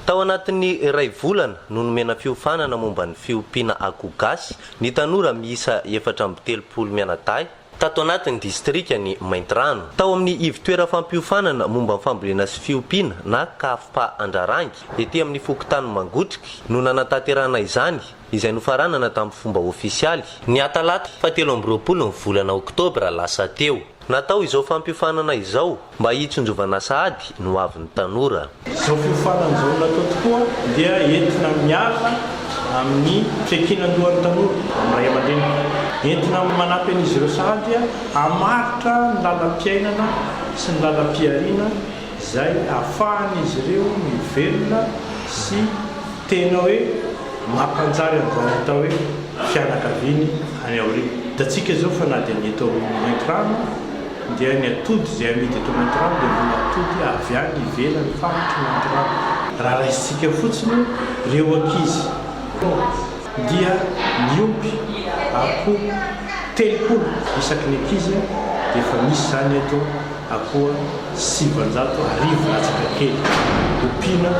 Tao anatin'ny iray volana no nomena fiofanana momba ny fiompiana akoho gasy ny tanora miisa 34 mianadahy tato anatin'ny distrikan'i Maintirano. Tao amin'ny ivon-toeram-fampiofanana momba ny fambolena sy fiompiana na CAFPA Andrarangy, ety amin'ny fokontany Mangotriky no nanatanterahana izany, izay nofaranana tamin'ny fomba ofisialy, ny talata faha 23 ny volana oktobra lasa teo. Natao izao fampiofanana izao mba hitsinjovana sahady ny hoavin'ny tanora. Izao fiofanana izao natao tokoa dia entina miala amin'ny fiankinan-dohan'ny tanora amin'ny ray aman-dreny. Entina manampy an'izy ireo sahady hamaritra ny lalam-piainana sy ny lalam-pihariana izay ahafahan'izy ireo mivelona sy tena hoe mampanjary an'izany atao hoe fianakaviany any aoriana. Hitantsika izao fa na dia ny eto Maintirano dia ny atody izay amidy eto Maintirano dia mbola atody avy any ivelan'ny faritr'i Maintirano. Raha raisintsika fotsiny ireo ankizy dia miompy akoho 30 isaky ny ankizy dia efa misy izany eto akoa 900 latsaka kely ompiana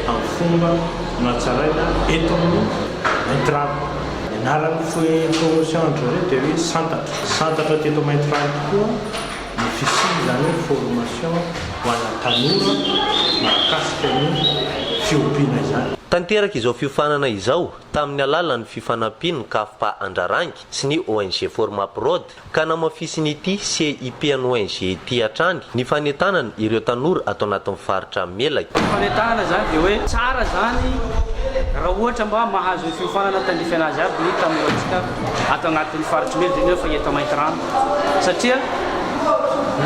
amin'ny fomba nohatsaraina eto amin'ny Maintirano. Ny anaran'ny promotion an-dry zareo dia hoe Santatra. Santatra teto Maintirano tokoa ny fisian'izany hoe formation ho ana tanora mahakasika ny fiompiana izany. Tanteraka izao fiofanana izao tamin'ny alalan'ny fifanampian'ny CAFPA Andrarangy sy ny ONG Formaprod. Ka namafisin'ity CIP an'ny ONG ity hatrany ny fanentanana ireo tanora ato anatin'ny faritra Melaky. Ny fanentanana izany dia hoe tsara izany raha ohatra mba mahazo ny fiofanana tandrify anazy aby ny tanorantsika ato anatin'ny faritry Melaky indrindra fa eto Maintirano satria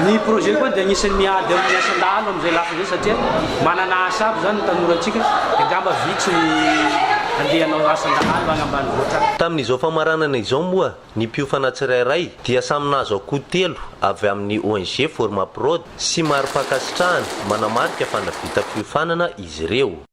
ny projet koa dia anisan'ny miady amin'ny asan-dahalo amin'izay lafiny izay satria manana asa aby izany ny tanorantsika dia angamba vitsy ny handeha hanao asan-dahalo any ambanivohitra any. Tamin'izao famaranana izao moa Ny mpiofana tsirairay dia samy nahazo akoho telo avy amin'ny ONG Formaprod sy mari-pankasitrahana manamarika fa navita fiofanana izy ireo.